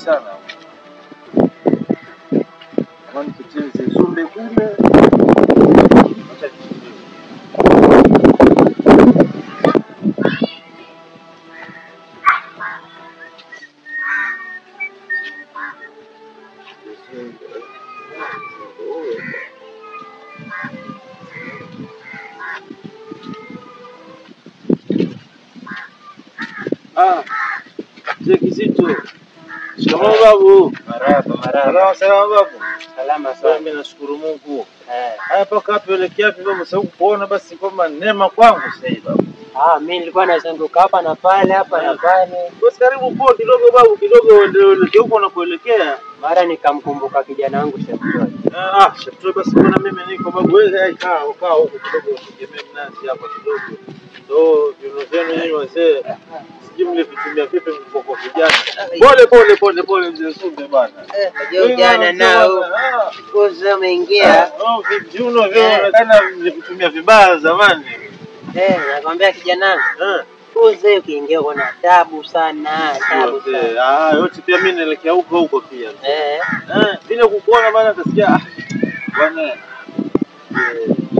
sana. Kama nipitie mzee Zumbe kule. Acha nisubiri. Ah, mzee Kizito. Shikamoo babu. Marhaba, marhaba. Salama salama babu. Salama sana. Mimi nashukuru Mungu. Eh. Haya paka wapi elekea wapi babu? Sababu kuona basi kwamba neema kwangu sasa hivi babu. Ah, mimi nilikuwa nazunguka hapa na pale, hapa na pale. Basi karibu poa kidogo babu, kidogo ndio uelekee huko unakoelekea. Mara nikamkumbuka kijana wangu Shemtoi. Ah, Shemtoi basi mbona mimi niko babu, wewe kaa kaa huko kidogo utegemee mnazi hapa kidogo. So viuno vyenu nyinyi wazee sijui mlivitumia vipi mlipokuwa vijana. Pole pole pole pole mzee Zumbe bana. Eh, ujana nao kuzo umeingia. Oh, viuno vinaonekana mlivitumia vibaya zamani. Eh, nakwambia kijana wangu. Uzee ukiingia kuna tabu sana, tabu sana. Ah, yote pia mimi naelekea huko huko pia. Eh. Eh, bila kukuona bana utasikia bwana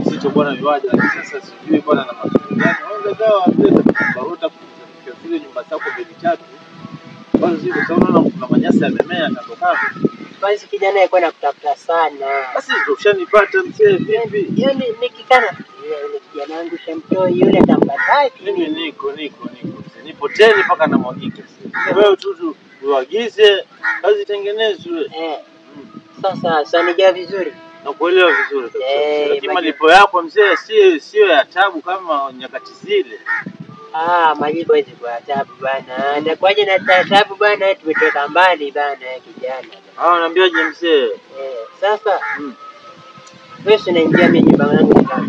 Kizito bwana viwaja, lakini sasa sijui bwana na mazuri gani. Wewe gawa mzee barota kufikia zile nyumba zako mbili tatu. Kwanza zile kwa sababu unaona kuna manyasi yamemea kando kando. Basi kijana alikuwa anakutafuta sana. Basi ndio ushanipata mzee vipi? Yaani nikikana yule kijana wangu Shemtoi yule atampata. Mimi niko mzee. Nipo tele mpaka namwagika sasa. Wewe tu uagize kazi itengenezwe. Eh. Sasa sanijaa vizuri. Nakuelewa vizuri kabisa. Lakini malipo yako mzee sio ya tabu kama nyakati zile. Ah, malipo hizi kwa tabu bana. Na kwaje na tabu bana, tumetoka mbali bana kijana. Ah, unaambiaje mzee? Eh, sasa wewe unaingia mimi nyumba yangu ni sana.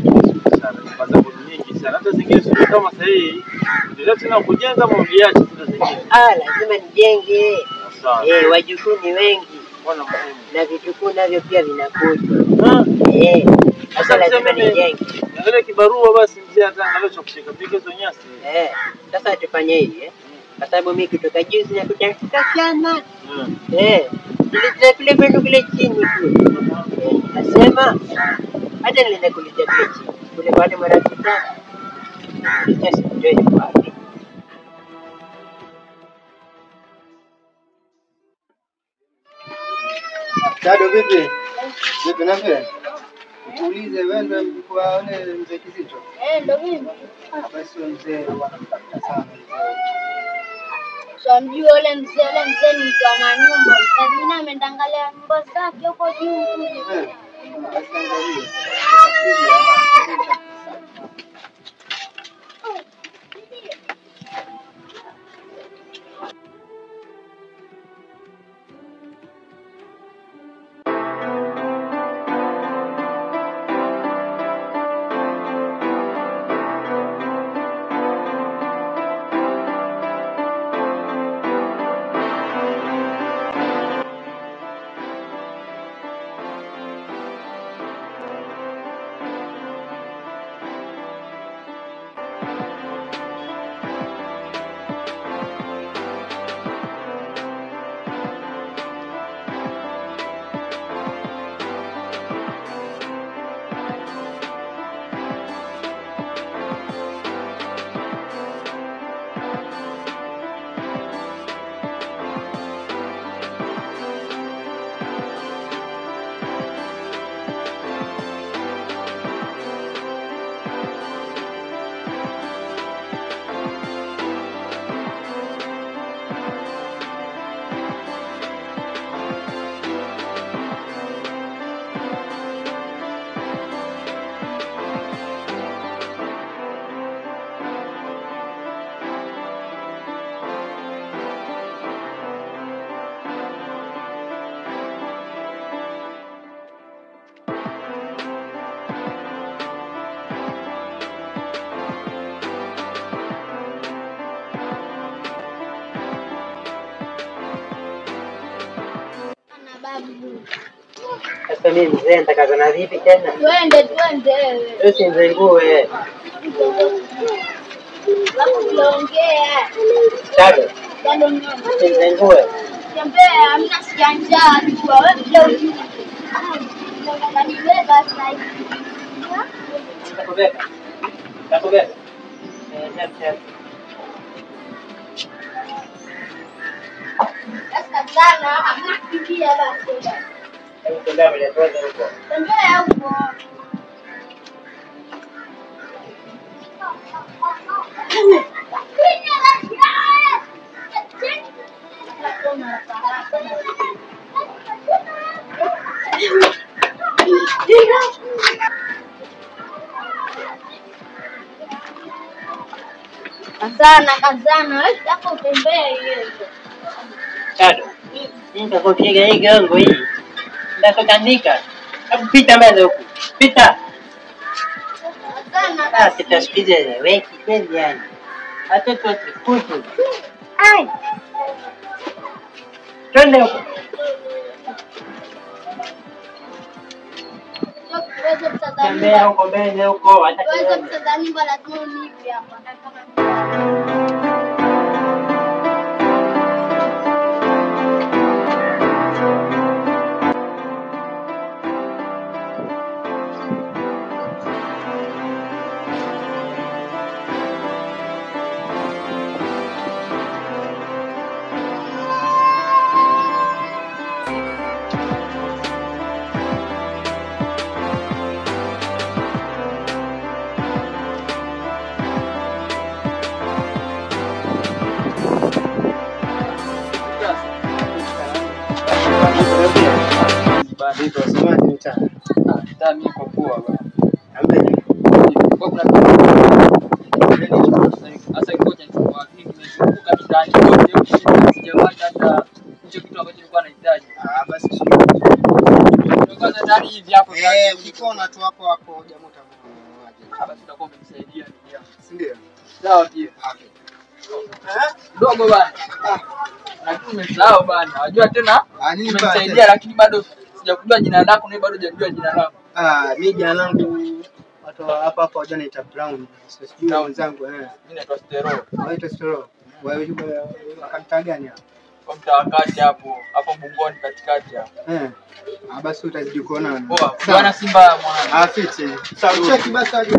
Nyumba zako nyingi sana. Hata zingine sio kama sasa hii. Ndio tena kujenga ama uliache tena zingine? Ah, lazima nijenge. Sawa. Eh, wajukuu ni wengi. Bwana muhimu. Na vitukuu navyo pia vinakuja. Eh. Sasa lazima nijenge. Angalia kibarua basi mzee, hata angalia cha kushika pika hizo nyasi. Eh. Sasa tufanye hivi eh. Kwa sababu mimi kutoka juzi na kutafuta sana. Eh. Nilikuja kule kwenu kule chini kule. Nasema hata nilienda kulitia kule chini. Kule kwa wale marafiki zangu. Nilikuja sikujua yuko wapi. Tado vipi? Vipi na vipi? Nikuulize wewe ndio mjukuu wa yule mzee Kizito? Eh, ndio mimi. Basi yule mzee anamtafuta sana mzee. Shamjua yule mzee, yule mzee ni mtu wa manyumba. Mimi ameenda angalia nyumba zake huko juu kule. Basi angalia. Sasa mimi mzee nitakazana vipi tena? Twende twende wewe. Usinzengue. Alafu tunaongea. Tado. Tado mnyama. Usinzengue. Tembea, mimi nasikia njaa tu. Wewe ndio ujue. Kanibeba sasa hivi. Nakubeba. Nakubeba. Eh, Sasa sana, hamna kukimbia basi. Hebu tembea mbele tuanze huko. Tembea huko. Kazana, kazana, wewe hapo utembee hiyo. Tado. Nitakupiga hii gongo hii. Nitakutandika. Hebu pita mbele huku. Pita. Kazana. Ah, sitasikiza weki kweli yani. Watoto wasikutu. Ai. Twende huko. Uweze kusaza Tembea nyumba. huko mbele huko. Hata Uweze kidogo. kusaza nyumba lazima unipe hapa. Vipi wasemaje mitaa? Mitaa mimi kwa poa bwana. Niambie. Kwa kuna sasa ngoja nichukue nimezunguka mitaani kote huko sijapata hata hicho kitu ambacho nilikuwa nahitaji. Ah, basi sio. Nilikuwa nadhani hivi hapo Eh, ukikona tu hapo hapo jamaa utamuona. Ah, basi utakuwa umenisaidia ndugu yangu. Si ndio? Sawa pia. Okay. Dogo bana. Lakini umesahau bana. Unajua tena Ah, nini bana? umenisaidia lakini bado sijakujua jina lako na bado hujajua jina langu. Ah, mimi jina langu watu wa hapa hapa wajanaita Brown. Sasa sijui Brown. wenzangu eh. Mimi naitwa Stero. Waitwa Stero. Wewe yuko akamtaa gani hapo? Kwa mtaa wa kati hapo, hapo Bungoni katikati hapo. Eh. Ah, basi utazidi kuonana. Poa. Bwana Simba mwanangu. Ah, fiti. Sawa, cheki basi aje.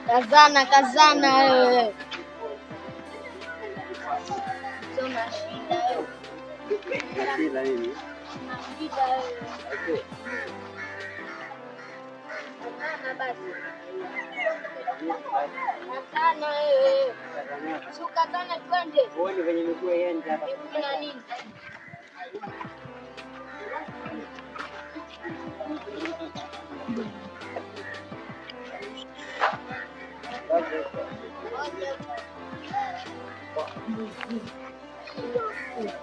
Kazana, kazana wewe. Sio na shida wewe. Shida nini? Na shida wewe. Kazana basi. Kazana wewe. Sukazana twende. Uone venye miguu yende hapa. Miguu na nini?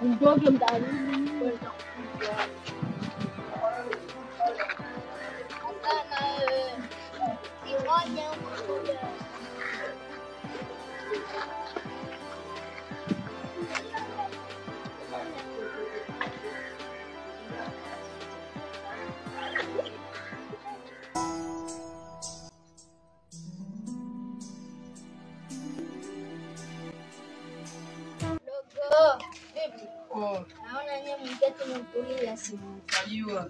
Mtoke mtaani. Kazana wewe. Kimoja huko. Dogo, vipi? Naona nyewe mketi mtulia simu. Najua.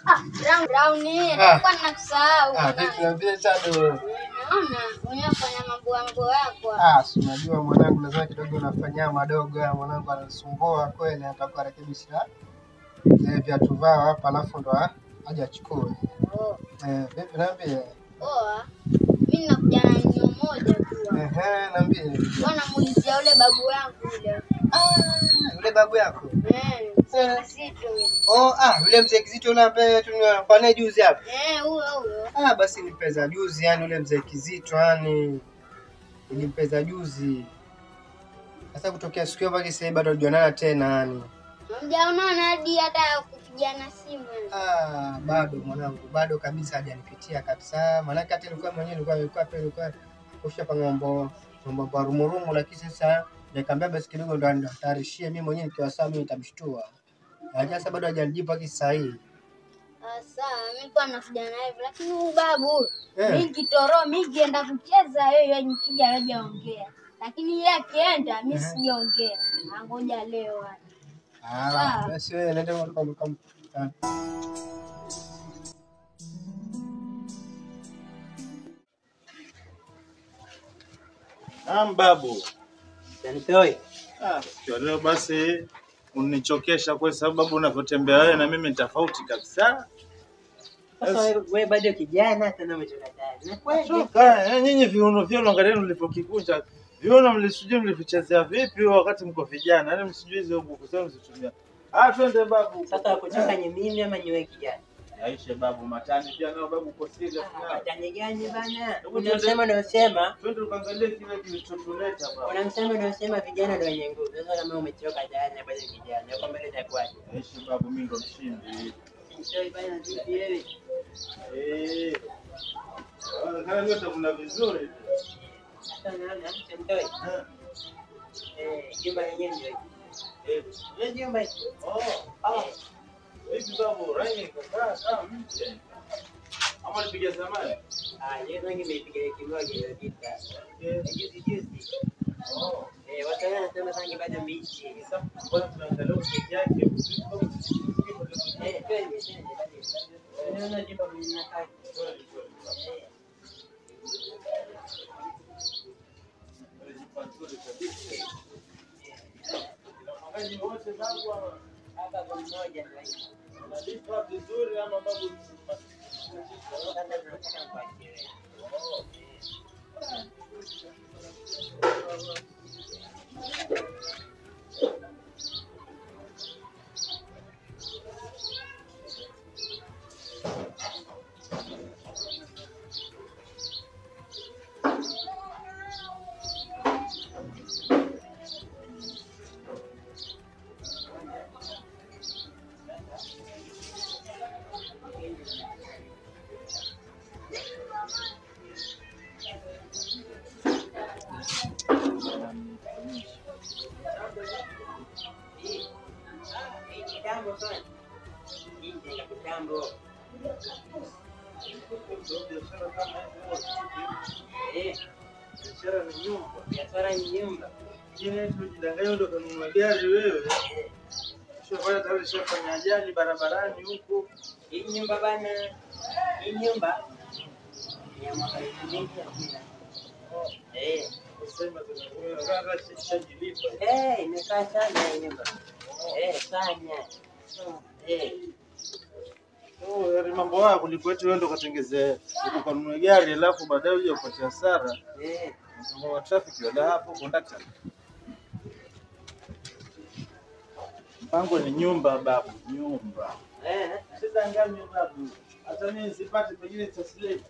Ah, Brown Brown, nilikuwa ninakusahau. Ah, vipi niambie Tado. Naona unafanya mambo mambo yako. Ah, si unajua mwanangu lazima kidogo unafanyia madogo ya mwanangu anasumbua kweli, atakuwa rekebisha viatu vao hapa alafu ndo aje achukue. Oh, Vipi niambie. poa. Mimi ninakuja na neno moja tu. Ehe, niambie. Bwana muulizia yule babu yangu yule. Ah, yule babu yako. Eh, mzee Kizito. Oh, ah, yule mzee Kizito yule ambaye tulikuwa naye juzi hapa. Eh, huyo huyo. Ah, basi nilimpeza juzi yani yule mzee Kizito yani nilimpeza juzi. Sasa kutokea siku hiyo mpaka sasa hivi bado hatujaonana tena yani. Hamjaonana hadi hata kupigana simu. Ah, bado mwanangu, bado kabisa hajanipitia kabisa. Maanake hata nilikuwa mwenyewe nilikuwa kushapanga mambo mambo rumurumu, lakini sasa nikamwambia basi kidogo ndo anitayarishie mimi mwenyewe nikiwa sawa mimi nitamshtua. Lakini sasa bado hajanijibu haki sahihi. Sasa mimi kwa nakuja na hivi lakini huyu babu mimi kitoro mimi kienda kucheza yeye nikija hajaongea. Lakini yeye akienda mimi sijaongea. Angoja leo. Ah, basi wewe nenda kwa. Naam babu. Santoi. Ah, kwa leo basi unichokesha kwa sababu unavyotembea wewe na mimi ni tofauti kabisa. Sasa wewe bado kijana tena umechoka tayari. Na kweli. Choka, nyinyi viuno vyenu angalieni mlivyokikunja. Viuno mlisijui mlivichezea vipi wakati mko vijana. Yaani msijui hizo nguvu zenu mzitumia. Ah, twende babu. Sasa kuchoka ni mimi ama ni wewe kijana? Yaishe babu, matani pia nao babu uko serious nao. Matani gani bana? Unasema unasema. Twende tukaangalie kile kilichotuleta babu. Unasema unasema vijana ndio wenye nguvu. Sasa kama umechoka tayari na bado kijana, uko mbele itakuwaje? Yaishe babu, mimi ndo mshindi. Sio bana vipi wewe? Eh. Kana leo kuna vizuri. Sasa naona mtoi. Eh, jumba lenyewe ndio. Eh, ile jumba. Oh, ah. Hivi babu, rangi kakaa kama mpya. Ama nipige zamani? Ah, yeye rangi imeipiga wiki moja iliyopita. Juzi juzi. Oh. Eh, watu wanasema rangi bado mbichi. Sasa mbona tunaangalia uso yake? Eh, twende twende. Unaona jumba linakaa. Wote babu hapa kwa mmoja ndio. Unalipa vizuri ama babu? Biashara ni nyumba. Biashara ni nyumba. Kile tujidanganya ndio kanunua gari wewe. Ushafanya tayari ushafanya ajali barabarani huko. Hii nyumba bana. Hii nyumba ni ya mwaka 2009. Eh, usema tunakuwa shajilipa. Eh, imekaa sana hii nyumba. Eh, sana. Eh. Oh, yale mambo haya kuliko eti wewe ndo katengezea ukanunua gari alafu baadaye uje upate hasara. Eh, msongo wa traffic wala hapo conductor. Mpango ni nyumba babu, nyumba. Eh, sidanganywe babu. Hata mimi sipate pengine taslim.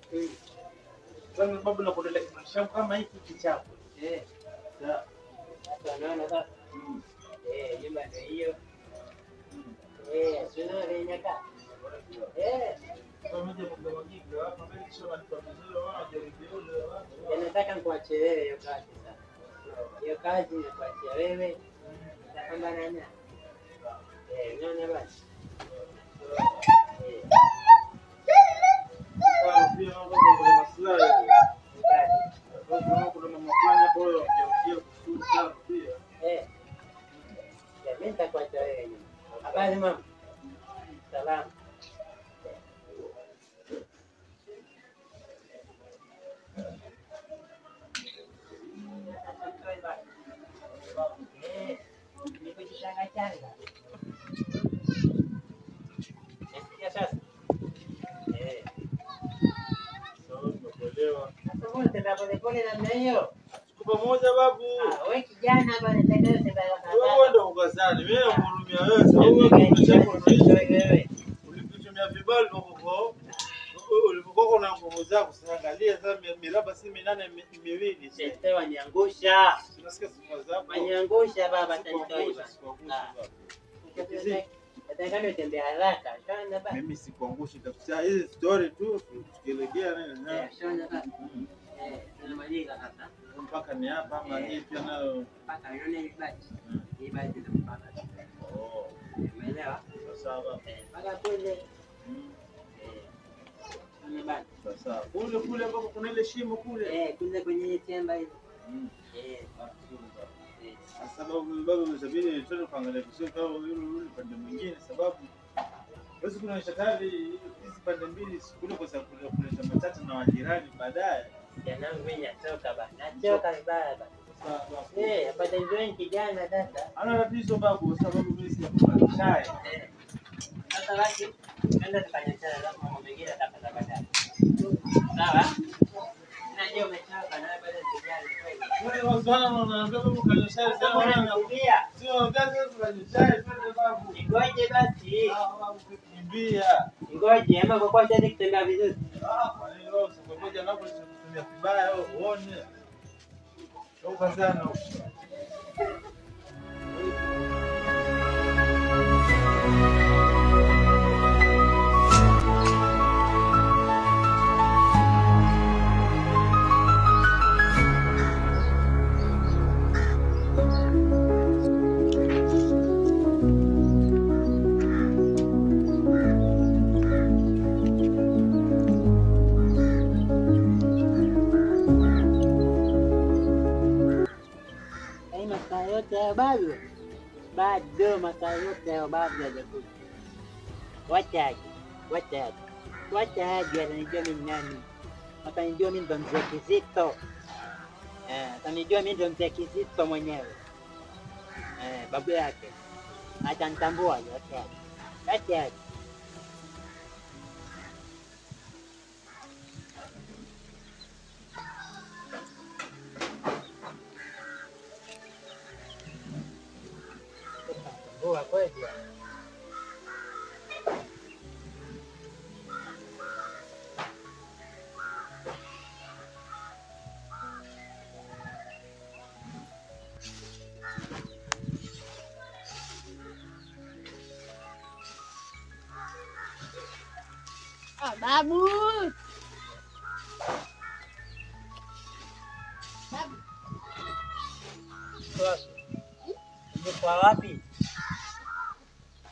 Sasa babu na kuendelea kimaisha kama hiki kichapo. Eh. Sawa. Sasa unaona sasa. Eh, nyumba ndio hiyo. Eh, sio ndio inakaa. Eh, nataka nikuachie wewe hiyo kazi sasa. Hiyo kazi nikuachie wewe. Utapambana nayo. Eh, unaona basi. Eh. Eh. Mimi nitakuacha wewe. Habari mama. Salamu. Pamoja babu. Wewe kijana bwana, wewe ndio ukazani. Mimi nakuhurumia wewe sababu wewe ulipitumia vibali ulipokuwa na nguvu zako. Usiangalie sasa miraba si minane miwili. Sasa waniangusha. Unasikia sifa zako. Waniangusha baba, tanitoi baba. Nataka nitembee haraka. Shona baba. Mimi sikuangushi kabisa. Hizi story tu tukilegea nini. Shona baba. Tunamaliza sasa. Mpaka ni hapa ama hii pia nayo mpaka unaona hii bati. Hii bati ndio mpaka. Oh. Umeelewa? Sasa baba. Mpaka kule. Shona baba. Sasa kule kule ambapo kuna ile shimo kule. Kule kwenye chemba hiyo. Sasa babu msabiri tuende kuangalia vizuri kama yule yule pande mwingine, sababu basi kuna shatari hizi pande mbili kule kwa sababu kuna matata na wajirani baadaye. Kijana wangu mimi nachoka bana. Nachoka vibaya bana. Sasa Apata hizo kijana sasa. Ana tatizo babu sababu mimi sijakula chai. Sasa basi nenda tufanye chai alafu mambo mengine atapata baadaye. Sawa? Najua umechoka na bado kijana kweli. Wewe wasana unaambia babu kanywa chai sasa unakimbia. Sio ndani kanywa chai twende babu. Ngoje basi. Ah babu kukimbia. Ngoje ama kwa kwa chai kutembea vizuri. Ah kwa nini wewe usingoje na kutumia vibaya wewe uone. Toka sana. Bado masaa yote hayo bado hajakuja. Wacha aje, wacha aje, wacha aje, atanijua mimi nani, atanijua mimi ndo mzee Kizito. Atanijua mimi ndo mzee Kizito mwenyewe. Babu yake atanitambua. Wacha aje, wacha aje. Kweli babu. Babu. Ulikuwa wapi?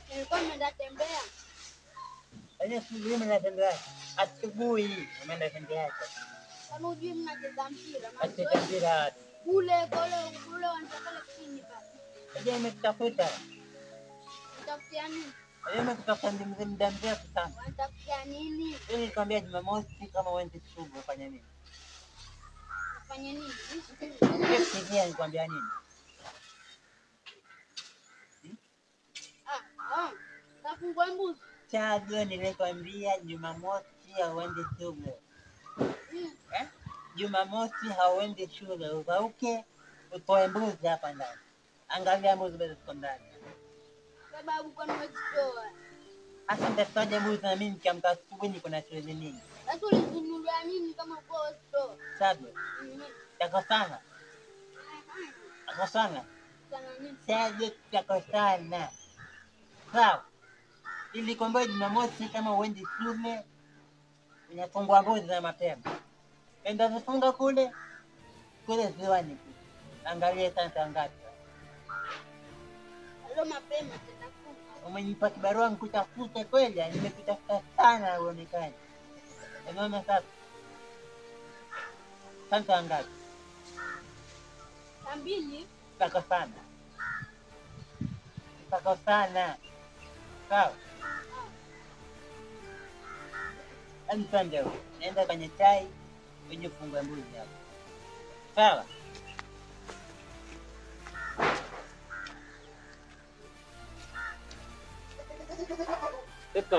Nilikuwa nimeenda tembea. Yaani asubuhi mnatembea? Asubuhi umeenda tembea. Kama hujui mnacheza mpira, mazoezi. Mpira kule kule kule wanataka chini pale. Je, nimekutafuta? Utafutia nini? Wewe umekutafuta muda mrefu sana. Unatafutia nini? Mimi nilikwambia Jumamosi kama uende shule ufanye nini? Ufanye nini? Sikia nilikwambia nini? Kafungua mbuzi. Chago nilikwambia Jumamosi hauendi shule. Jumamosi hauendi shule, ukauke utoe mbuzi hapa ndani. Angalia mbuzi bado ziko ndani. Sababu kwa nini unazitoa? Hasa nitatoaje mbuzi na mimi nikiamka asubuhi niko na shughuli nyingi. Sasa ulizinunulia nini kama uko unazitoa? Chago. Takosana. Takosana. Sana nini? Chago takosana. Sawa. Nilikwambia Jumamosi kama uendi shule unafungwa mbuzi na mapema. Enda zifunga kule kule ziwani. Angalia sasa ngapi. Leo mapema tutafunga. Umenipa kibarua nikutafute kweli, nimekutafuta sana uonekane. Unaona sasa? Sasa ngapi? Saa 2. Takosana. Takosana. Sawa. Twende, nenda kwenye chai uje ufungue mbuzi hapo. Sawa?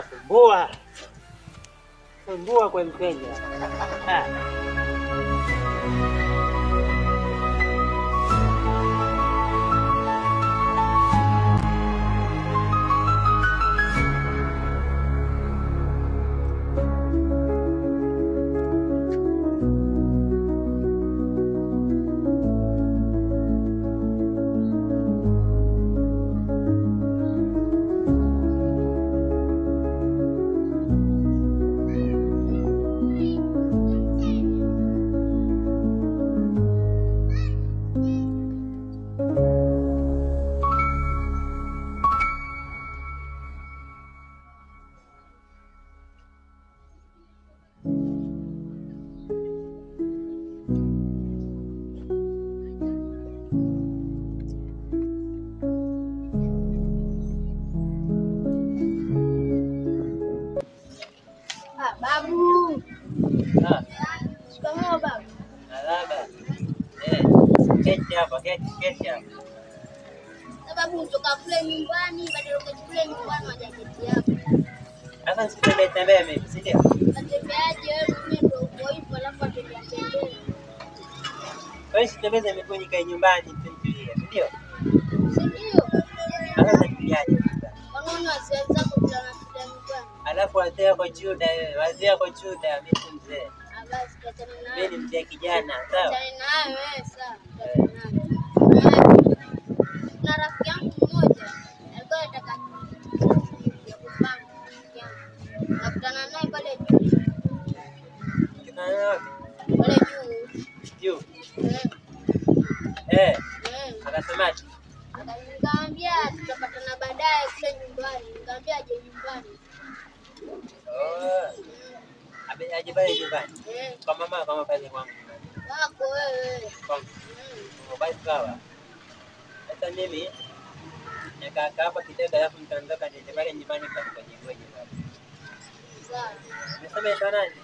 Fumbua. Fumbua kwa mteja. Keti hapa, keti hapa. Sababu kutoka kule nyumbani, badala uketi kule nyumbani wajaketi hapa. Sasa nisitembee tembee mimi, si ndio? Watembeaje wewe mwenyewe ndio uko hivyo alafu watembea tembea. Kwa hiyo sitembeze miguu nikae nyumbani nitulie, si ndio? Si ndio? Sasa nitajuliaje? Wanaona wazee wenzako vile wanatulia nyumbani. Alafu wazee wako chuda wewe, wazee wako chuda, mimi si mzee. Ah, basi tuachane nayo. Mimi ni mzee kijana, sawa? Tuachane nayo wewe, sawa. Tuachane nayo. Na rafiki yangu mmoja alikuwa anataka ya kupanga rafiki yangu. Nakutana naye pale juu. Kutana naye wapi? Pale juu. Juu. Eh. Eh. Akasemaje? Nikamwambia tutapatana baadaye kule nyumbani. Nikamwambia aje nyumbani. Oh. Aje pale nyumbani. Kwa mama kama pale kwangu. Wako wewe. Kwangu. Basi sawa. Sasa mimi nikaa hapa kidogo alafu nitaondoka niende pale nyumbani kwa kwenye baba. Sawa. Umesema anaitwa nani?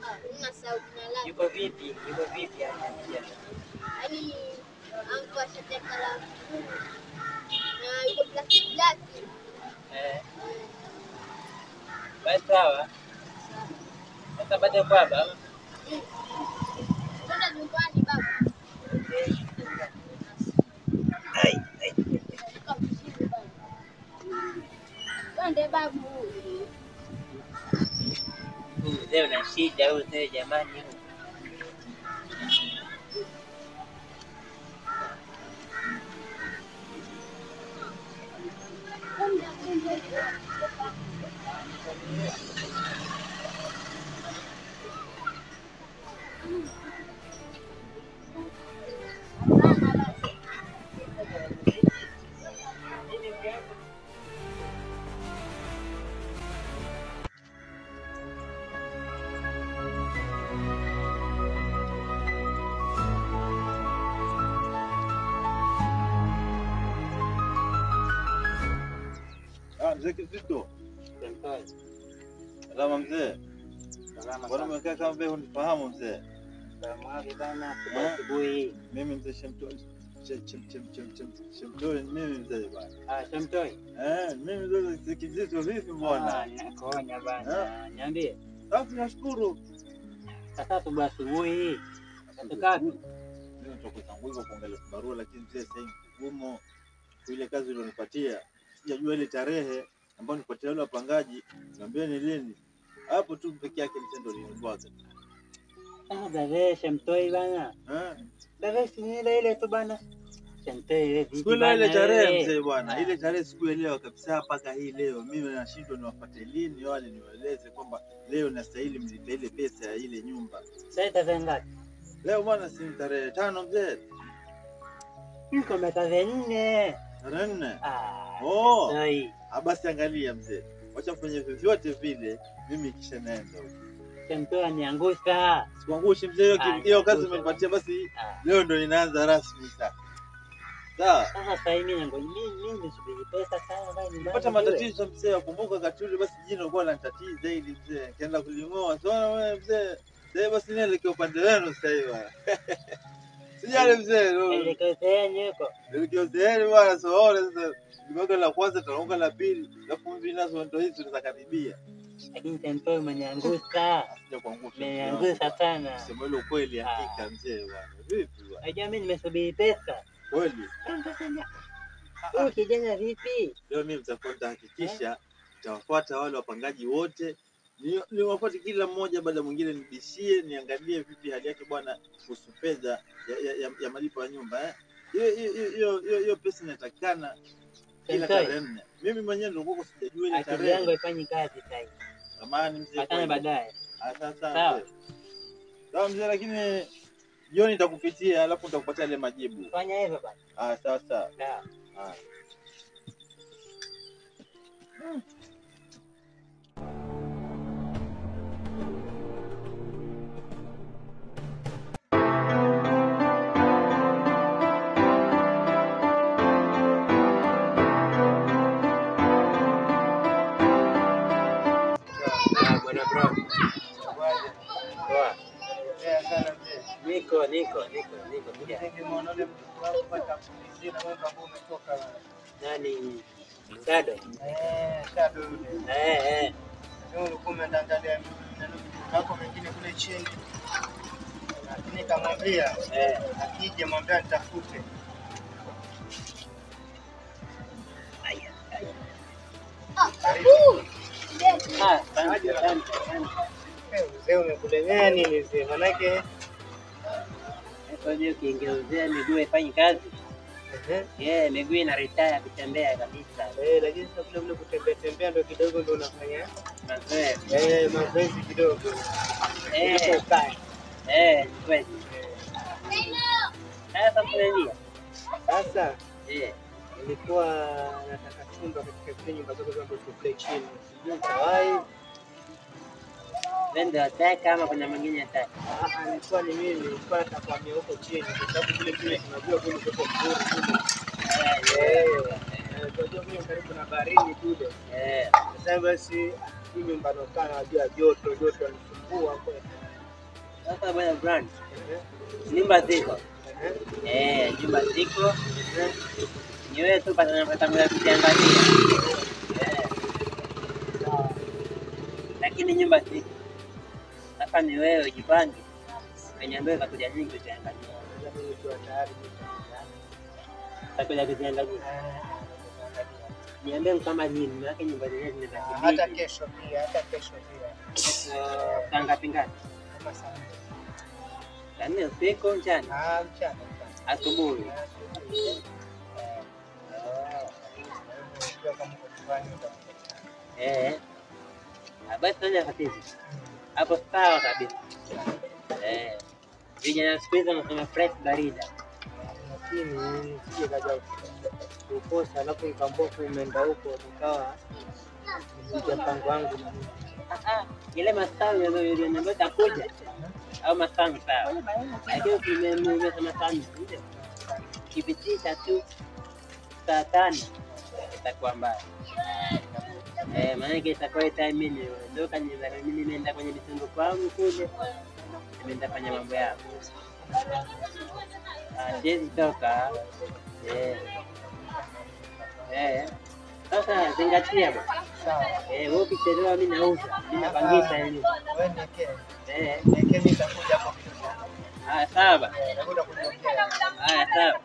Ah, mimi nasahau jina lake. Yuko vipi? Yuko vipi yani? Yaani amevaa shati ya kala na yuko black black. Eh. Basi sawa. Sasa baada kwa baba. Twende nyumbani baba. Ai, ai. Twende babu. Mzee una shida huyu mzee jamani huyu. Mzee Kizito. Salama mzee. Salama. Bwana umekaa kama vile hunifahamu mzee. Salama bana, asubuhi. Mimi mzee Shemtoi. Shemtoi mimi mzee bana. Ah, Shemtoi. Eh, mimi mzee Kizito vipi bwana? Ah, nakuona bana. Niambie. Safi nashukuru. Sasa asubuhi. Sasa mimi natoka tangu kuangalia barua lakini mzee sasa hivi ngumu ile kazi ulionipatia. Sijajua ile tarehe ambayo nipatia wale wapangaji, niambie ni lini. Hapo tu peke yake mtendo linibwaga. Ah, dada Shemtoi bana. Eh. Dada si ile ile tu bana. Shemtoi ile vipi bana? Ile tarehe mzee bwana. Ile tarehe sikuelewa kabisa mpaka hii leo. Mimi nashindwa niwafuate lini wale niwaeleze kwamba leo nastahili mlipe ile pesa ya ile nyumba. Sasa tarehe ngapi? Leo bwana si tarehe 5 mzee. Niko tarehe 4. Tarehe 4? Ah. Oh. Basi angalia mzee. Wacha kufanya vyovyote vile mimi kisha naenda huko. Shemtoi aniangusha. Sikuangushi mzee, hiyo kazi umenipatia basi leo ndo ninaanza rasmi sasa. Sawa. Sasa hivi mimi nisubiri pesa sana bali nilipata matatizo mzee, kumbuka wakati ule basi jino lilikuwa linanitatiza ili mzee. Nikaenda kulingoa. Sasa wewe mzee, sasa basi nielekea upande wenu sasa hivi bwana. Sijali mzee. Nielekea sehemu huko. Nielekea sehemu bwana, so sasa nimeoga la kwanza tutaonga la pili, alafu mimi nazo ndo hizo zinakaribia. Lakini Shemtoi umeniangusha. Sijakuangusha. Umeniangusha sana. Sema ile ukweli hakika mzee bwana. Vipi bwana? Unajua mimi nimesubiri pesa. Kweli? Huyu kijana vipi? Leo mimi nitahakikisha nitawafuata wale wapangaji wote. Niwafuate kila mmoja baada mwingine nibishie, niangalie vipi hali yake bwana kuhusu fedha ya malipo ya nyumba eh. Hiyo pesa inatakikana kila tarehe 4. Mimi mwenyewe ndio nilikuwa sijajua ile tarehe. Akili yangu haifanyi kazi sasa hivi. Samahani mzee. Patana baadaye. Asante sana. Sawa mzee, lakini jioni nitakupitia alafu nitakupatia ile majibu. Fanya hivyo bwana. Ah, sawa sawa. Sawa. Ah. Niko kijana. Ningemuona yule mjukuu wako atakulizia na mambo ambayo umetoka. Nani? Shadow. Shadow yule. Leo ulikuwa umeangalia neno wako mengine kule chini. Lakini kamwambia akija mwambia nitafute. Aya. Asante. Mzee umekulemea nini mzee? Manake hapo ukiingeuzea miguu haifanyi kazi. Miguu ina retire kutembea kabisa. Lakini sasa kule kule kutembea tembea ndio kidogo ndio unafanya mazoezi. Mazoezi kidogo. Kweli. Sasa tunaendelea. Sasa nilikuwa nataka chumba katika zile nyumba zako ambazo ziko kule chini. Sijui nitawahi. Wewe ndio unataka ama kuna mwingine anataka? Nilikuwa ni mimi, nilikuwa nataka kuhamia huko chini kwa sababu kule kule tunajua kule kuko mzuri kule. Tunajua kule karibu na baharini kule. Sasa basi hii nyumba nakaa najua joto linisumbua huko. Sasa bwana Brand. Nyumba ziko. Nyumba ziko. Ni wewe tu pata kuziangalia. Lakini nyumba ziko. Sasa ni wewe ujipange. Kaniambia utakuja nyingi kuziangalia. Mimi nikiwa tayari nitakuja kuziangalia. Niambie kama nini, maana nyumba zenyewe zimebaki. Hata kesho pia. Saa ngapi ngapi? Kama saa 4. Saa 4 usiku mchana? Mchana. Asubuhi. Basi fanya tatizo. Hapo sawa kabisa. Vijana siku hizi wanasema fresh barida. Lakini nisije kaja kukosa alafu nikaambiwa umeenda huko nikawa nimeingia mpango wangu na mimi. Ile masaa ambayo itakuja au masaa sawa. Lakini umesema saa 4, ndio? Kipitisha tu saa 5 itakuwa mbaya. Maana itakuwa time mimi niondoka mimi nimeenda kwenye mitungo kwangu kule. Nimeenda fanya mambo yangu. Siwezi toka. Sasa zingatia bwana. Sawa. Wewe ukichelewa mimi nauza. Mimi napangisha yani. Wewe niwekee. Niwekee mimi nitakuja hapo kidogo. Sawa. Nakuja kukuongea. Sawa.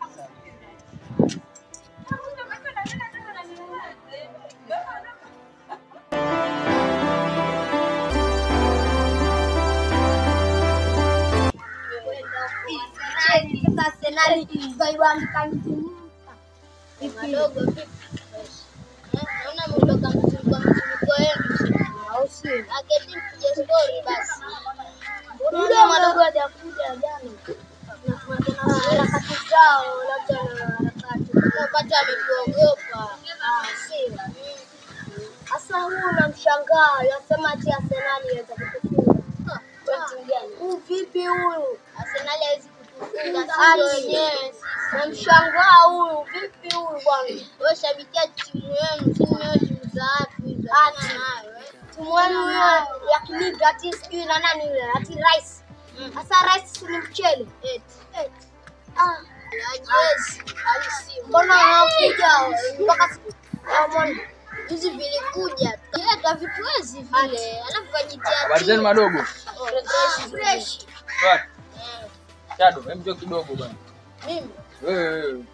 Madogo vipi? Naona mdoka mzunguko wenu. Au si? Aketi mpige story basi. Mbona madogo hajakuja jana? Na harakati zao labda na harakati. Unapata ametuogopa. Si. Sasa huu unamshangaa, yasema ati Arsenal inaweza kutufunga. Huu vipi huyu? Arsenal haiwezi kutufunga sisi wenyewe. Namshangaa huyu, vipi huyu bwana? Wewe shabikia timu yenu, timu yenu timu za watu hizo. Ati nayo. Timu yenu hiyo ya kiliga ati sijui na nani yule, ati Rice. Sasa Rice ni mchele. Eti. Hajiwezi. Mbona hawakuja mpaka siku juzi vilikuja. Kile havituwezi vile. Alafu kajitia. Habari zenu madogo. Fresh. Wapi? Shadow, hebu njoo kidogo bwana. Mimi. Wewe.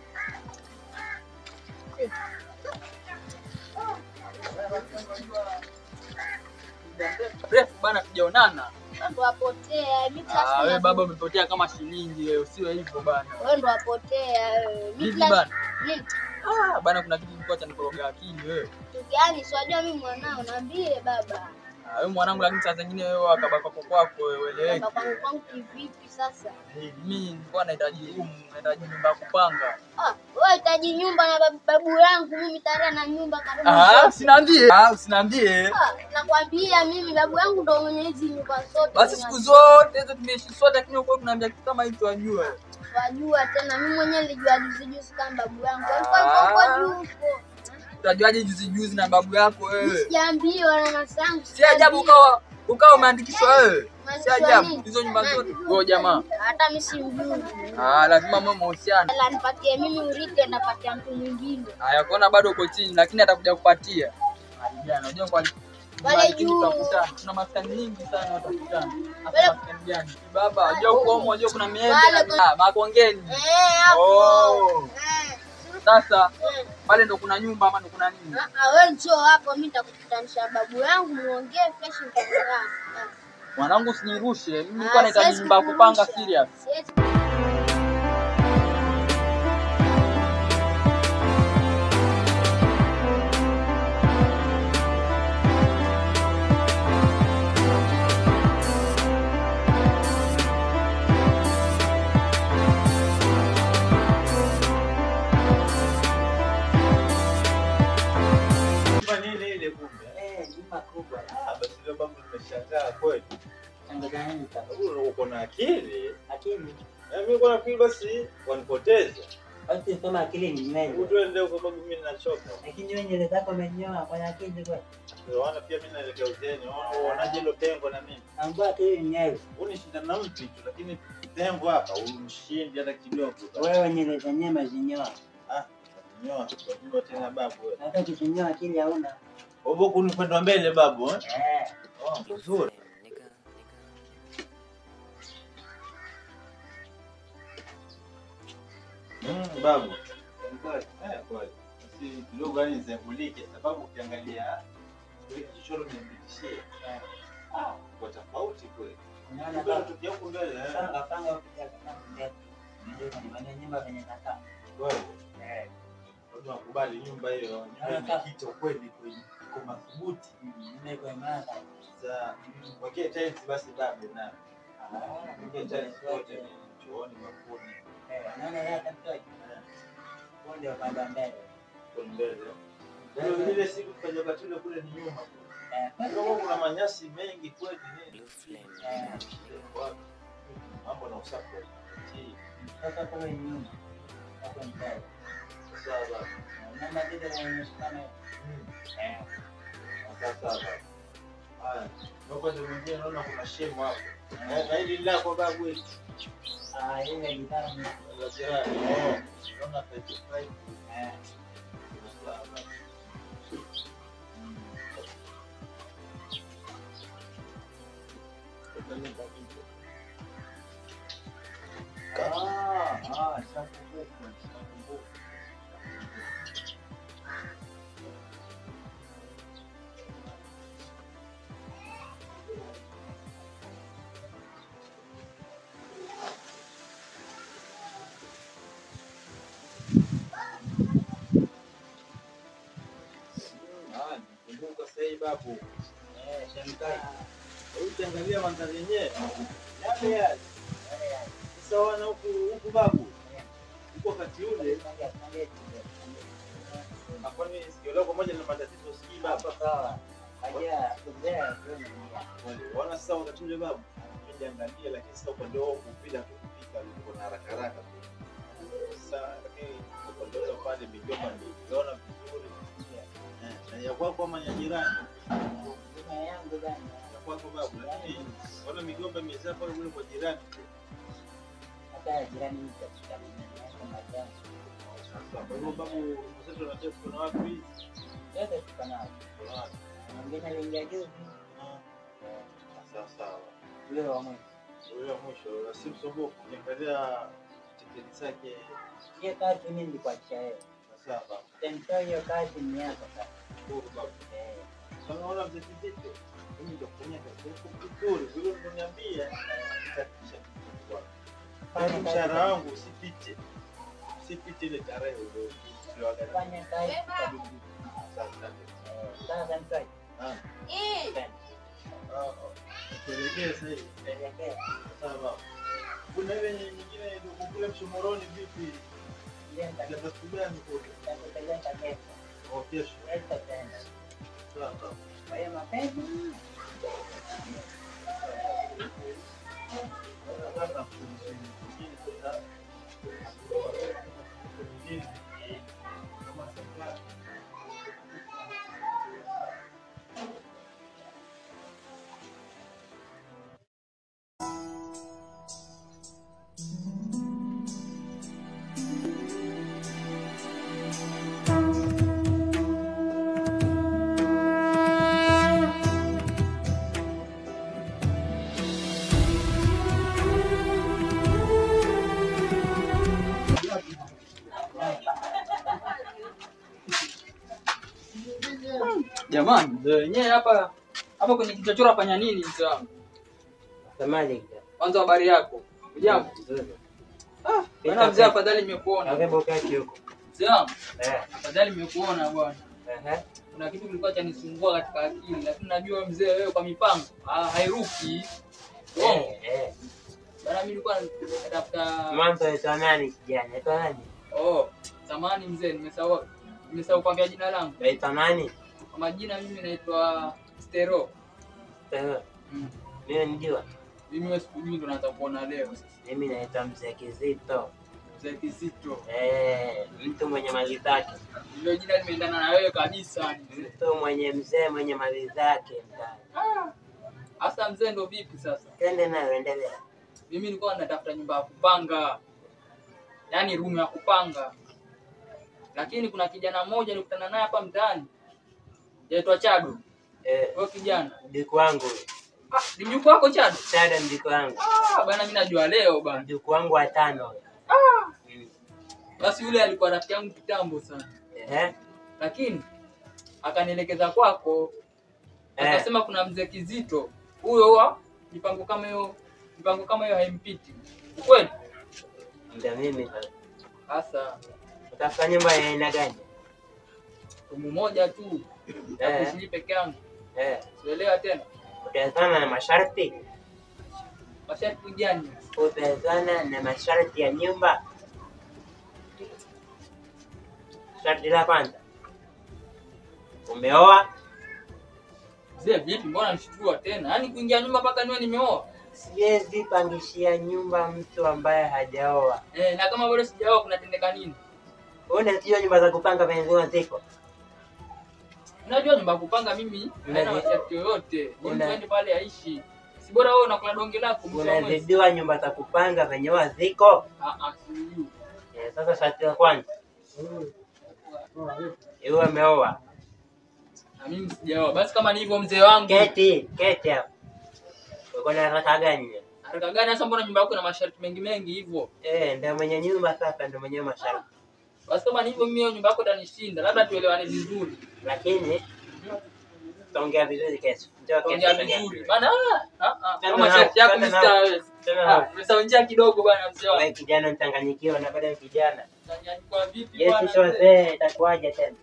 Mrefu bwana tujaonana. Ndo apotea. Mimi class. Wewe baba umepotea kama shilingi wewe, usiwe hivyo bwana. Wewe ndo apotea wewe. Mimi class. Bana. Bana kuna kitu kilikuwa cha nikoroga akili wewe. Kitu gani? Si wajua mimi mwanao, niambie baba. Wewe mwanangu, lakini saa zingine wewe akabaka kwako wewe ueleweki. Baba kwangu kivipi sasa? Mimi nilikuwa nahitaji room, nahitaji nyumba ya kupanga. Wewe unahitaji nyumba na babu yangu mimi tayari na nyumba karibu. Usiniambie. Usiniambie. Nakwambia mimi babu yangu ndo mwenye hizi nyumba zote. Basi siku zote hizo tumeishi sote, lakini uko tunaambia kitu kama hicho ajue. Wajua tena mimi mwenyewe nilijua juzi juzi kama babu yangu. Alikuwa yuko juu huko. Utajuaje juzi juzi na babu yako wewe? Sijaambiwa na masangu. Si ajabu ukawa Ukawa umeandikishwa wewe. Si ajabu hizo nyumba zote. Wewe jamaa. Hata mimi simjui. Ah, lazima mwe mahusiano. Ala nipatie mimi urithi napatia mtu mwingine. Haya, kuona bado uko chini lakini atakuja kupatia. Vijana, unajua kwa wale juu kuna maskani nyingi sana watakutana. Hapa maskani gani? Baba, unajua huko huko unajua kuna miembe na makongeni. Eh, hapo. Oh. Sasa pale ndo kuna nyumba ama ndo kuna nini? Ah, wewe njoo hapo mimi nitakukutanisha babu yangu muongee fresh mtakaa. Mwanangu usinirushe, mimi nilikuwa nahitaji nyumba ya kupanga serious. Kweli. Uko na akili. Akili. Mimi niko na akili basi wanipoteza. Basi sema akili ni nywele. Utuende huko babu, mimi ninachoka. Lakini wewe nywele zako umenyoa kwa akili kweli. Unaona pia mimi naelekea uzeeni. Unaonaje hilo pengo na mimi? Ambao akili ni nywele. Unishinda na mtu tu lakini pengo hapa unishindi hata kidogo. Wewe nywele za nyama zinyoa. Ah, zinyoa. Unajua tena babu wewe. Hata ukinyoa akili hauna. Wewe kunikwenda mbele babu eh? Eh. Oh, nzuri. Babu. Kweli. Si kidogo yani zembulike sababu ukiangalia kile kichochoro nimepitishia. Ah, kwa tofauti kweli. Unaona bado tukia huko mbele. Panga panga ukija kama mbele. Ndio maana nyumba venye nakaa. Kweli. Eh. Watu wakubali nyumba hiyo, nyumba imekita kweli kweli, iko madhubuti. Nyumba iko imara. Sasa wekee tiles basi babu na. Wekee tiles wote chooni bafuni. Naona yeye atamtoa. Bonde upande wa mbele. Kwa mbele. Ndio ile siku tukaja katule kule ni nyuma. Kwa kuna manyasi mengi kweli nini. Mambo na usafi. Sasa kule ni nyuma. Hapo ni mbele. Sawa. Naona kitu kinaonyesha. Sasa. Haya. Na upande mwingine naona kuna shimo hapo. Na hili lako babu hili. Ah, ile ni tamu. La jirani. Oh, naona 35. Eh. Ah, shakumbuka. Babu. Shamkai. Ukiangalia mandhari yenyewe. Yale yale. Sasa wana huku huku babu. Huko wakati ule. Kwani sikio lako moja lina matatizo usikii baba. Sawa. Haja kuzea. Wana sasa wakati ule babu. Angalia lakini sasa upande wao kupita tu kupita uko na haraka haraka tu. Sasa lakini upande ule pale migomba ndio unaona vizuri. Na ya kwako ama ya jirani? Ya yangu bana. Ya kwako babu, lakini wana migomba imezaa pale kule kwa jirani. Hata jirani nitachukua mimi na Sasa kwa hivyo babu, sasa tunataka kuna watu hizi. Yote tuko nao. Kuna watu. Mwingine aliingia juzi. Sawa sawa. Ule wa mwisho. Ule wa mwisho, si msumbufu ukiangalia tiketi zake. Hiyo kazi mimi nilikuachia yeye. Sawa babu. Temtoa hiyo kazi ni yako sasa. Ndio babu. Sasa unaona mzee Kizito, mimi nitakufanyia kazi yako vizuri, vile ulivyoniambia nitahakikisha kitu kwako. Mshahara wangu usipite. Usipite ile tarehe ulioagana. Fanya kazi kwa bidii. Sasa. Sasa mtoe. Ah. Tuelekee sasa hivi. Tuelekee. Sawa babu. Kuna ile nyingine ndio kule Mshomoroni vipi? Ndio siku gani kule? Nitakupeleka kesho. Oh, kesho. Kesho tena. Sawa sawa. Kwa hiyo mapema. Sasa Jamani, mzee wenyewe hapa hapa kwenye kichochoro afanya nini mzee wangu? Semaje kijana? Kwanza habari yako? Hujambo? Nzuri. Ah, bwana mzee afadhali nimekuona. Karibu kati huko. Mzee wangu, Eh. afadhali nimekuona bwana. Eh. Kuna kitu kilikuwa chanisumbua katika akili, lakini najua mzee wewe kwa mipango, hairuki. Uongo. Eh. Bwana mimi nilikuwa natafuta Mwanzo aitwa nani kijana? Aitwa nani? Oh, samahani mzee, nimesahau kuambia jina langu. Aitwa nani? Kwa majina mimi naitwa Stero. Stero. Mimi nijua. Mimi wewe sikujui ndo naanza kuona leo sasa. Mimi naitwa Mzee Kizito. Mzee Kizito. Mtu mwenye mali zake. Ndio jina limeendana na wewe kabisa mzee. Mtu mwenye mzee mwenye mali zake mtaani. Sasa mzee ndo vipi sasa? Twende nayo, endelea. Mimi nilikuwa natafuta nyumba ya kupanga. Yaani room ya kupanga. Lakini kuna kijana mmoja nilikutana naye hapa mtaani. Anaitwa Chado. Huyo kijana mjukuu wangu. Ni mjukuu wako Chado? Chado mjukuu wangu. Bana mimi najua leo bana. Mjukuu wangu wa 5. Basi yule alikuwa rafiki yangu kitambo sana. Lakini akanielekeza kwako. Akasema kuna mzee Kizito. Huyo huwa mipango kama hiyo haimpiti. Ukweli? Ndio mimi sasa. Sasa utafuta nyumba ya aina gani? Room moja tu. Nakuishi peke yangu. Sielewa tena. Utazana na masharti? Masharti gani? Utazana na masharti ya nyumba. Sharti la kwanza, umeoa? Mzee vipi, mbona nishtua tena? Yaani kuingia nyumba mpaka niwe nimeoa? Siwezi pangishia nyumba mtu ambaye hajaoa. Na kama bado sijaoa kunatendeka nini? Wewe unajua nyumba za kupanga venye ziko? Unajua nyumba kupanga mimi haina masharti yoyote. Ni mtu aende pale aishi. Si bora wewe unakula donge lako mwisho wa mwezi. Unajua nyumba za kupanga venye ziko? Sijui. Sasa sharti la kwanza. Wewe umeoa? Na mimi sijaoa. Basi kama ni hivyo mzee wangu. Keti hapo. Uko na haraka gani? Haraka gani sasa, mbona nyumba yako ina masharti mengi mengi hivyo? Ndio mwenye nyumba sasa, ndio mwenye masharti. Basi kama ni hivyo mimi nyumba yako itanishinda. Labda tuelewane vizuri. Lakini tutaongea vizuri kesho. Njoo kesho. Tutaongea vizuri. Bana kama masharti yako mimi sitaweza. Nimesahau kidogo bana mzee wangu. Wewe kijana mchanganyikiwa na bado kijana. Mchanganyikiwa vipi bwana? Yesu wazee itakuwaje tena?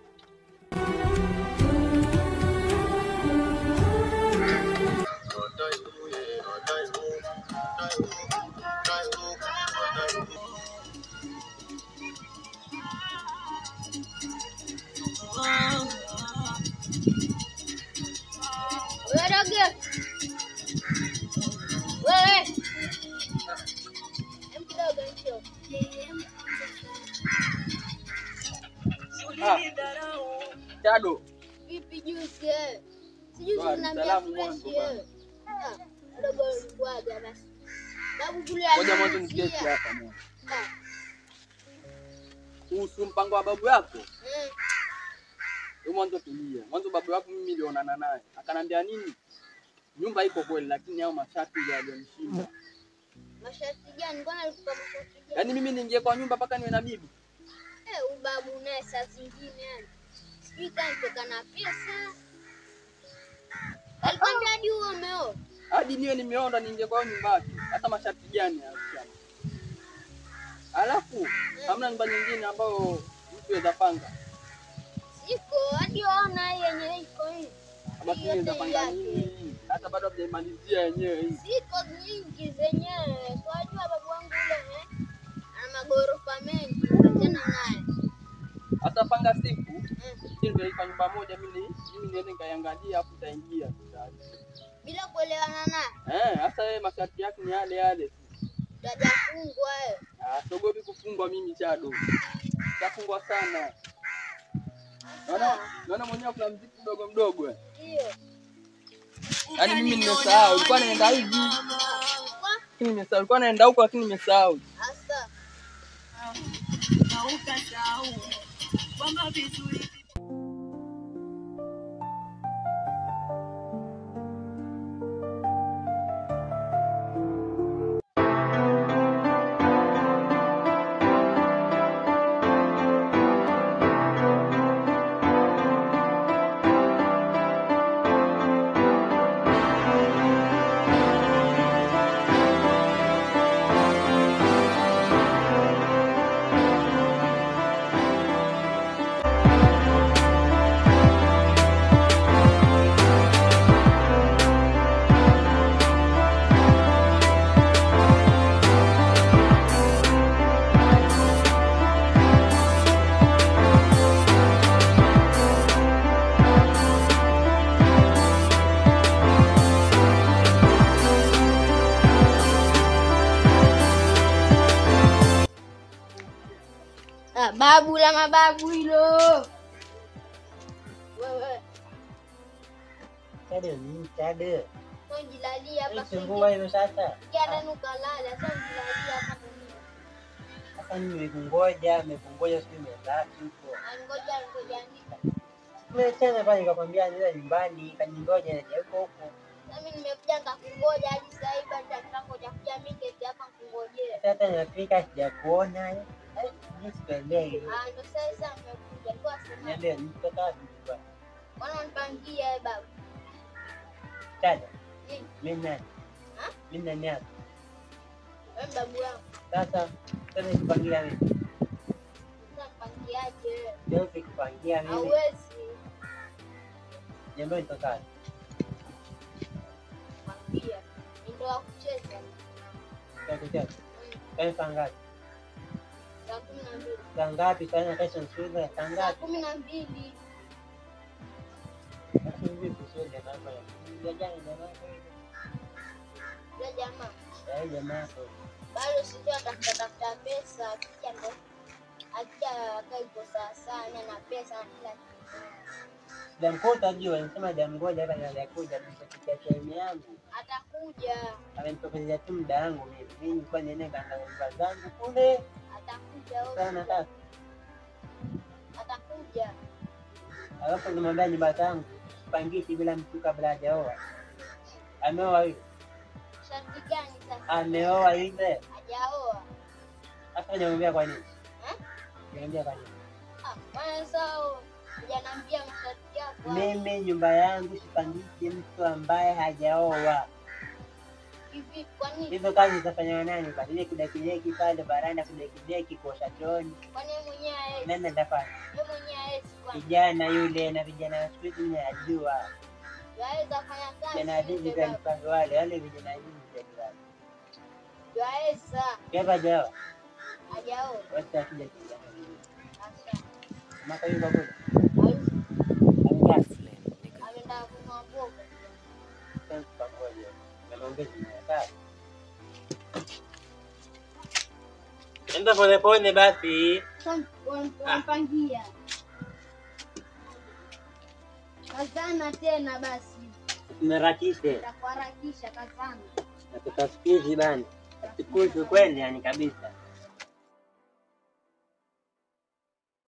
Wewe. Kidogo njoo. Chado. Vipi juzi wewe? Sijui unaniambia fresh wewe. Dogo ulikuwaje basi? Babu kule Ngoja mwanzo niketi hapa mwanzo. Kuhusu mpango wa babu yako? Wewe mwanzo tulia. Mwanzo babu yako mimi nilionana naye. Akanambia nini? Nyumba iko kweli lakini hao masharti yaliyonishinda. Masharti gani? Mbona alikupa masharti gani? Yaani mimi niingie kwa nyumba mpaka niwe na bibi? Ubabu naye saa zingine yani. Sijui kama nitoka na pesa. Alikwambia hadi wewe umeoa. Hadi niwe nimeoa ndo niingie kwa nyumba yake. Hata masharti gani hayo? Alafu hamna nyumba nyingine ambayo mtu anaweza panga. Siko hadi waona yenyewe iko hii. Basi anaweza panga nini? Hata bado hajaimalizia yenyewe hii. Siko nyingi zenyewe. Kwa jua babu wangu yule ana magorofa mengi, achana naye. Hata panga siku. Mimi kwa nyumba moja mimi niende nikaiangalia afu nitaingia. Bila kuelewana naye. Hasa yeye masharti yake ni yale yale. Utajafungwa wewe. Siogopi kufungwa mimi Chado. Nitafungwa sana. Naona mwenyewe kuna mziki mdogo mdogo. Ndio. Yaani mimi nimesahau. Nilikuwa naenda hivi. Lakini nimesahau. Nilikuwa naenda huko lakini nimesahau. Asa. Ukasahau kwamba vizuri. Ah, babu la mababu hilo. Wewe. Chade ni chade. Unajilalia hapa Sumbua hiyo sasa. Kiana nukalala, sasa unajilalia hapa nini? Sasa nimekungoja, nimekungoja sijui nimeenda huko. Ngoja ngoja nini? Nimechana pale nikakwambia nenda nyumbani, kaningoja na huko huko. Mimi nimekuja nikakungoja hadi sasa hivi bado nitangoja kuja mimi keti hapa nikungojee. Sasa nafika sijakuona. Mimi sipendi. Ah, ndo sasa nimekuja kwa sema. Niambie nitoka wapi bwana? Mbona unipangia eh babu? Dada. Mimi nani? Ha? Mimi nani hapa? Wewe babu yangu. Sasa sasa nikupangia mimi. Sasa nipangiaje? Leo sikupangia mimi. Hauwezi. Niambie nitoka wapi? Pangia. Ni ndo wa kucheza. Kwa kucheza. Kwa saa ngapi? Saa 12. Saa ngapi? Sana kesho shule saa Saa ngapi? 12. Sasa vipi shule mambo ya jana jamaa? Yule jamaa. Eh, jamaa. Bado sijui atafuta tafuta pesa akija ndo akija akae iko sawa sana na pesa na kila kitu. Sijamkuta juu, nisema jamgoja hapa anakuja nimeshafikia sehemu yangu. Atakuja. Amenipotezea tu muda wangu mimi. Mimi nilikuwa niende kaangalia nyumba zangu kule. Atakuja wewe. Sana sasa. Atakuja. Alafu nimwambia nyumba zangu pangishi bila mtu kabla hajaoa. Ameoa yule. Sharti gani sasa? Ameoa yule. Hajaoa. Sasa hujamwambia kwa nini? Eh? Hujamwambia kwa nini? Ah, bwana sawa. Hujaniambia masharti yako. Mimi nyumba yangu sipangishi mtu ambaye hajaoa. Hivi kwa nini? Hizo kazi zitafanywa nani basi? Ile kudekideki pale baranda, kudekideki, kuosha chooni. Kwani yeye mwenyewe hawezi? Nani atafanya? Yeye mwenyewe hawezi kwani? Kijana yule na vijana wa siku hizi mimi najua. Yaweza fanya kazi. Vijana wa digital mpango wale, wale vijana wa digital wale. Yaweza. Keva hajaoa. Hajaoa. Wacha akija kijana. Asha. Maka yuko kule. Hayuko. Amekaa. Ameenda kununua mboga. Sasa tupangoje. Na maongezi ni sawa. Enda pole pole basi. Wampangia. Kazana tena basi. Tumerakishe. Nitakuharakisha kazana. Na tutasikizi bana. Tukuzu kweli yani kabisa.